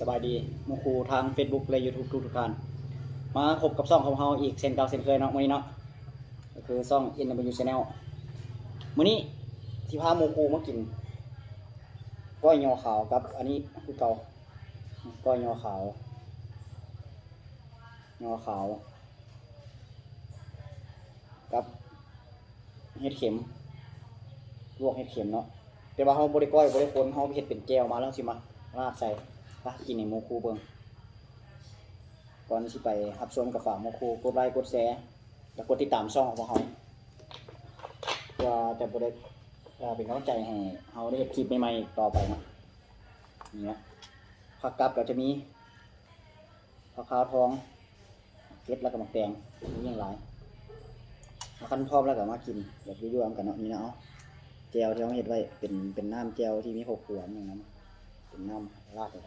ສະບາຍດີໝູ່ຄູ່ທາງເຟສບຸກ ແລະ ຢູທູບທຸກໆທ່ານ, ມາພົບກັບຊ່ອງຂອງເຮົາອີກເຊັ່ນເກົ່າເຊັ່ນເຄີຍເນາະ ມື້ນີ້ເນາະ ກໍຄືຊ່ອງ ເອັນດັບເບິນຢູ ແຊນແນວ. ມື້ນີ້ຊິພາໝູ່ຄູ່ມາກິນກ້ອຍຍໍ່ຂາວກັບອັນນີ້ຄືເກົ່າ, ກ້ອຍຍໍ່ຂາວ ຍໍ່ຂາວ ກັບເຫັດເຂັມ ລວກເຫັດເຂັມເນາະ, ແຕ່ວ່າເຮົາບໍ່ໄດ້ກ້ອຍ ບໍ່ໄດ້ຄົນ, ເຮົາເຮັດເປັນແຈ່ວມາແລ້ວຊິມາລາດໃສ່. ມາກິນໃຫ້ໝູ່ຄູ່ເບິ່ງ. ກ່ອນຊິໄປຮັບຊົມກໍຝາກໝູ່ຄູ່ກົດໄລກົດແຊ ແລະ ກົດຕິດຕາມຊ່ອງຂອງພວກເຮົາ ເພື່ອຈະບໍ່ໄດ້ ເປັນກຳລັງໃຈໃຫ້ເຮົາໄດ້ເຮັດຄລິບໃໝ່ໆຕໍ່ໄປເນາະ. ນີ້ນະ ຜັກກັບກໍຈະມີຜັກຂາວທອງ ເຜັດ ແລ້ວກໍໝາກແຕງ ມີຫຍັງຫຼາຍ. ເອົາ ຄັນພ້ອມແລ້ວກໍມາກິນແບບຢູ່ໆນຳກັນເນາະ. ນີ້ນະ ເອົາ ແຈ່ວທີ່ເຮົາເຮັດໄວ້ ເປັນ ເປັນນ້ຳແຈ່ວທີ່ມີເຂົ້າຂົ້ວ ມີຫຍັງນຳ ເປັນນ້ຳລາດ ອາ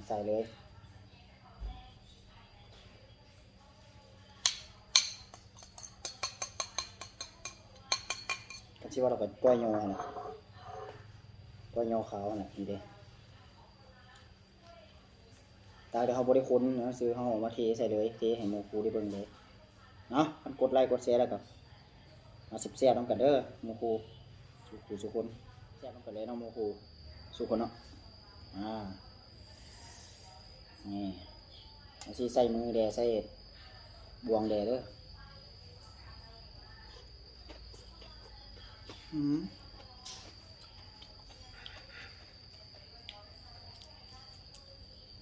ໃສ່ເລີຍ. ຄັນຊິວ່າເຮົາກໍກ້ອຍຍໍ່ຫັ້ນນະ ກ້ອຍຍໍ່ຂາວຫັ້ນນະ ນີ້ເດ້. ຕາກແຕ່ເຮົາບໍ່ໄດ້ຄົນນະ ຊື່ເຮົາເອົາມາເທໃສ່ເລີຍ ເທໃຫ້ໝູ່ຄູ່ໄດ້ເບິ່ງເລີຍ. ເນາະ ຄັນກົດໄລກົດແຊແລ້ວກໍມາແຊບໆນຳກັນເດີໝູ່ຄູ່ ສູ່ຄູ່ສູ່ຄົນ, ແຊບນຳກັນເລີຍເນາະໝູ່ຄູ່ສູ່ຄົນເນາະ. ອາ ນີ້ ເຮົາຊິໃສ່ມືແດ່ ໃສ່ບ່ວງແດ່ເດີ. ອືມ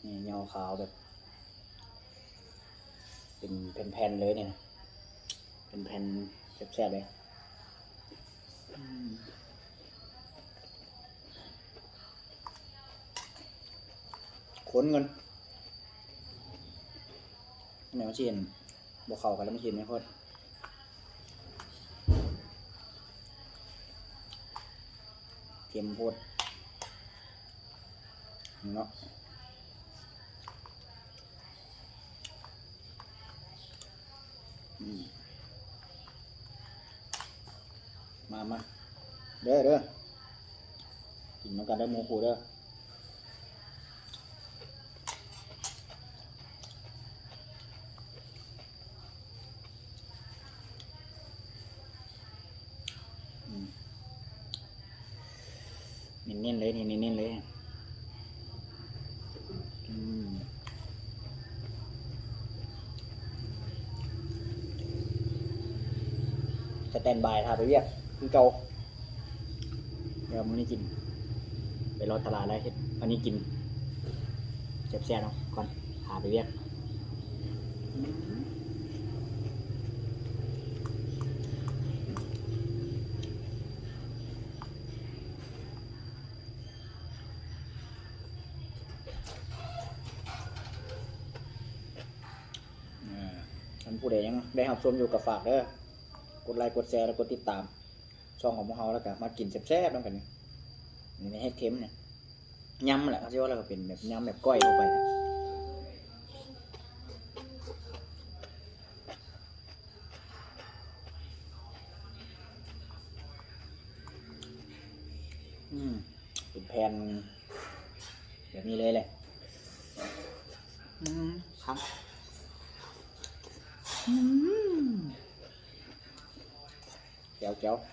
ນີ້ ຍໍ່ຂາວແບບເປັນແຜ່ນໆເລີຍນີ້ນະ ເປັນແຜ່ນແຊບໆເລີຍ. ອືມ ຄົນກ່ອນ ແນວຊິເຫັນບໍ່ເຂົ້າກັນແລ້ວ ມັນຊິເຫັນໄມ່ໂພດ ເຄັມໂພດເນາະ. ອືມ ມາ ມາເດີ ເດີ ກິນນຳກັນເດີໝູ່ຄູ່ເດີ. ອືມ ເນັ້ນໆເລີຍນີ້ ເນັ້ນໆເລີຍ. ອືມ ສະແຕນບາຍຖ້າໄປວຽກຄືເກົ່າ. ດຽວມື້ນີ້ກິນ ໄປເລາະຕະຫຼາດແລ້ວເຮັດອັນນີ້ກິນແຊບໆເນາະ ກ່ອນຖ້າໄປວຽກ. ຄັນຜູ້ໃດຍັງໄດ້ຮັບຊົມຢູ່ກໍຝາກເດີ ກົດໄລກົດແຊ ແລະ ກົດຕິດຕາມຊ່ອງຂອງພວກເຮົາ ແລ້ວກໍມາກິນແຊບໆນຳກັນ. ນີ້ເຫັດເຂັມນີ້ ຍຳແຫຼະ ເຂົາຊິວ່າ ແລ້ວກໍເປັນແບບຍຳແບບກ້ອຍເຂົ້າໄປ. ອືມ ເປັນແຜ່ນແບບນີ້ເລີຍແຫຼະ. ອືມ ຄັກ ອືມ ແຈ່ວໆ.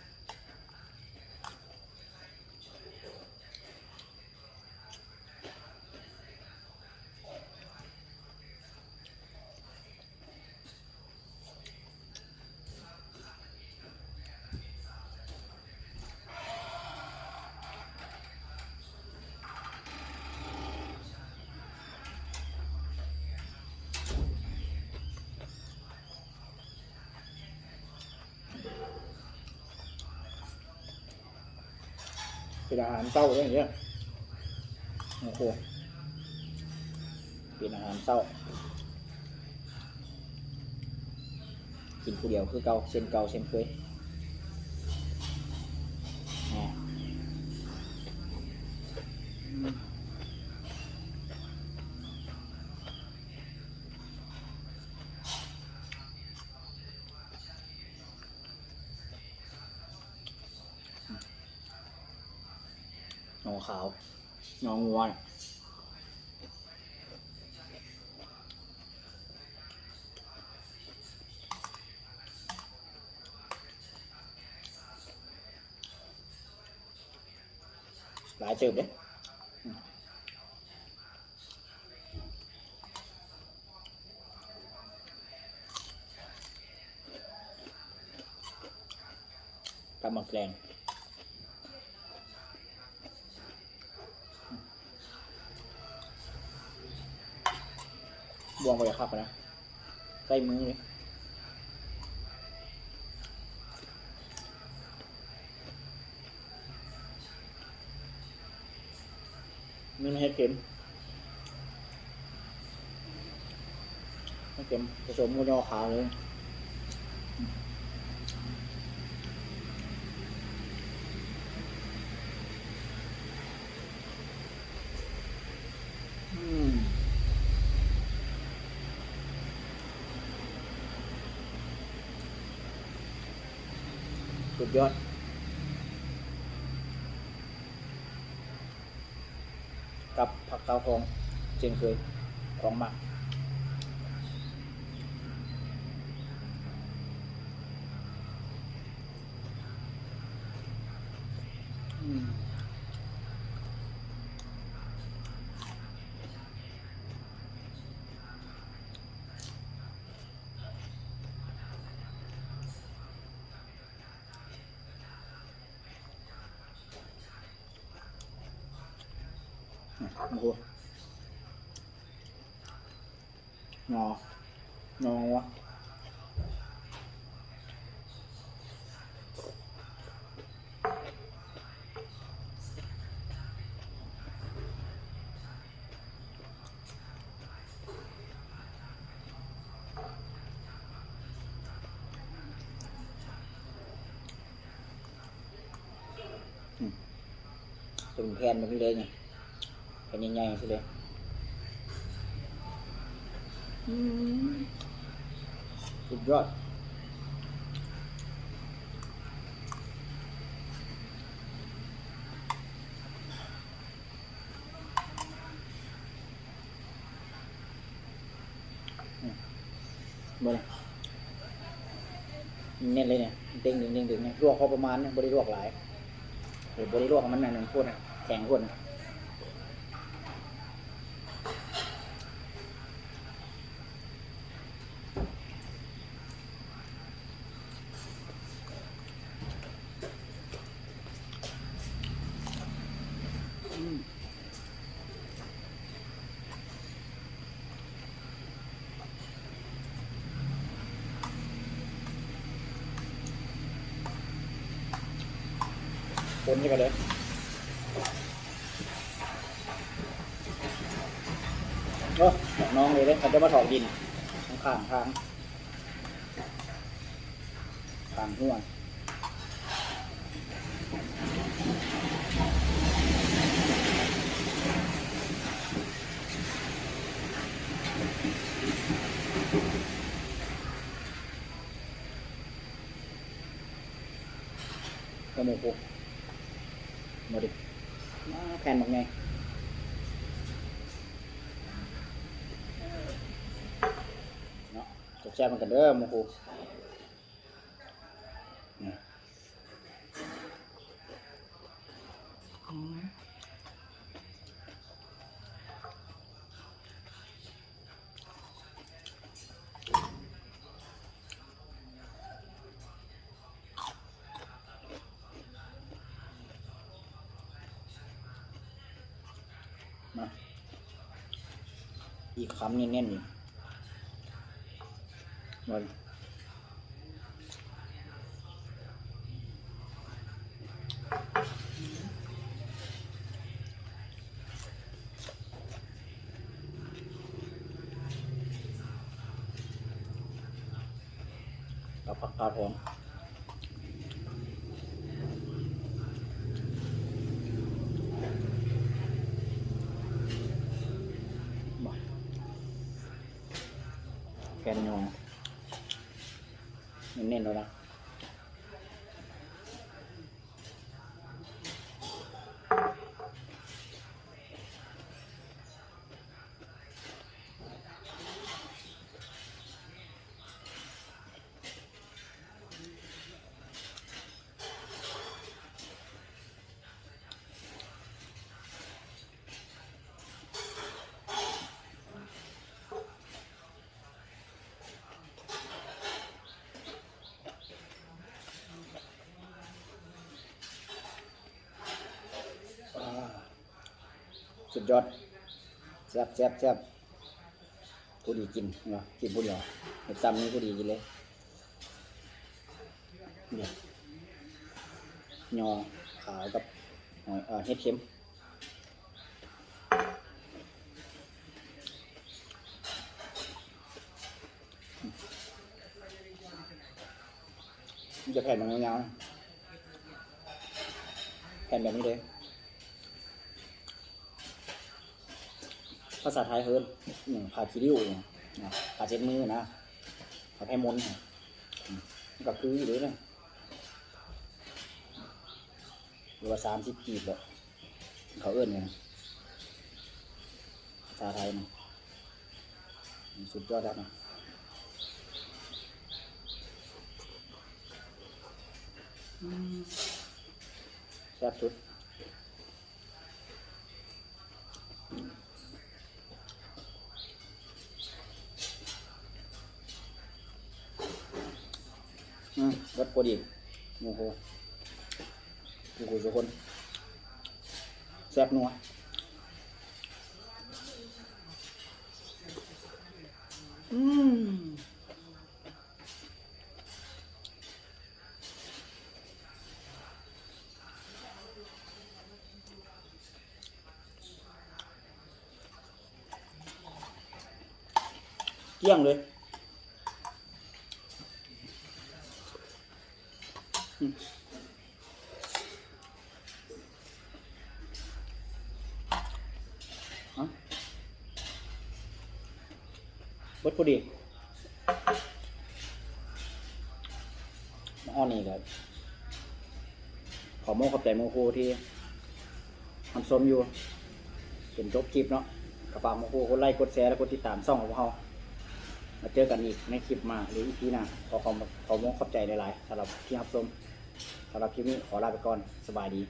ເປັນອາຫານເຊົ້າເດ້ນີ້ ໂອ້ໂຫ ເປັນອາຫານເຊົ້າ ກິນຜູ້ດຽວຄືເກົ່າ ເຊັ່ນເກົ່າເຊັ່ນເຄີຍ. ໜໍ່ຂາວ ໜໍ່ງົວ ເປັນອາຫານເຊົ້າ. ຫຼາຍເຕີບເດ້. ກັບໝາກແຕງ ບ່ວງກໍຢາກຄັກນະ ໃຊ້ມືເດ້. ນີ້ມັນເຫັດເຂັມ ເຫັດເຂັມປະສົມກັບຍໍຂາວເລີຍ. ອືມ ສຸດຍອດ. ກັບຜັກຂາວຂອງເຊັ່ນເຄີຍ ຂອງມັກ. ອືມ. ໂອ້ໂຫ ໜໍ່ ໜໍ່ວະ. ອືມ ເປັນແຜ່ນແບບນີ້ເລີຍນີ້ ແຜ່ນໃຫຍ່ໆ ຈັ່ງຊີ້ເລີຍ. ອືມ ສຸດຍອດ. ອືມ ເບິ່ງ ແໜ້ນເລີຍນີ້ ເດ້ງໆໆ ລວກພໍປະມານ ບໍ່ໄດ້ລວກຫຼາຍ ບໍ່ໄດ້ລວກໃຫ້ມັນອັນນັ້ນໂພດ ແຂງໂພດ. ອືມ ຄົນນີ້ກໍເດີ ໂອ້ ນ້ອງເລີຍເດ້ ເຂົາຈະມາຖອກດິນຂ້າງໆ ທາງ ທາງຫ້ວຍ. ໂອ້ໂຫ ມາດິ ມາແຜ່ນບັກໃຫຍ່ເນາະ ແຊບໆ ນຳກັນເດີ ໝູ່ຄູ່. ມາ ອີກຄຳແໜ້ນໆ ນີ້ ມາ ກັບຜັກກາດຫອມ ມາ ແຜ່ນຫອມ ເນັ້ນໆ ໂລດນະ. ມ ສຸດຍອດ ແຊບໆໆ ຜູ້ດີກິນເນາະ ກິນຜູ້ດຽວ ເຮັດຊ້ຳນີ້ຜູ້ດີກິນເລີຍ ນີ້ ຍໍຂາວກັບຫອຍ ເອີ ເຫັດເຂັມ. ມັນຈະແຜ່ນຍາວໆ ແຜ່ນແບບນີ້ເດ້ ພາສາໄທເອີ້ນຫຍັງ ຜ້າຂີ້ລິ້ວ ເນາະ ຜ້າເຊັດມືນະ ຜ້າໄພມົນນະ ອືມ ມັນກໍຄືຢູ່ເດ້ນະ ຫຼືວ່າສາມສິບກີບເບາະ ເຂົາເອີ້ນຫຍັງ ພາສາໄທນະ ສຸດຍອດແລ້ວນະ ອືມ ແຊບສຸດ. ອືມ ເບິດພໍດີ ໂອ້ໂຫ ທຸກຜູ້ທຸກຄົນ ແຊບນົວ ອືມ. ກ້ຽງເລີຍ ອືມ ເອົາ ເບິດພໍດີ ມາຮອດນີ້ກໍ ຂໍຂອບມຸກຂອບໃຈໝູ່ຄູ່ທີ່ຮັບຊົມຢູ່ຈົນຈົບຄລິບເນາະ ກໍຝາກໝູ່ຄູ່ກົດໄລ ກົດແຊ ແລະ ກົດຕິດຕາມຊ່ອງຂອງພວກເຮົາ ມາເຈີກັນອີກໃນຄລິບໜ້າ ຫຼື ອີພີໜ້າ ຂໍຂອບ ຂອບມຸກຂອບໃຈຫຼາຍໆ ສຳລັບທີ່ຮັບຊົມ ສຳລັບຄລິບນີ້ຂໍລາໄປກ່ອນ ສະບາຍດີ.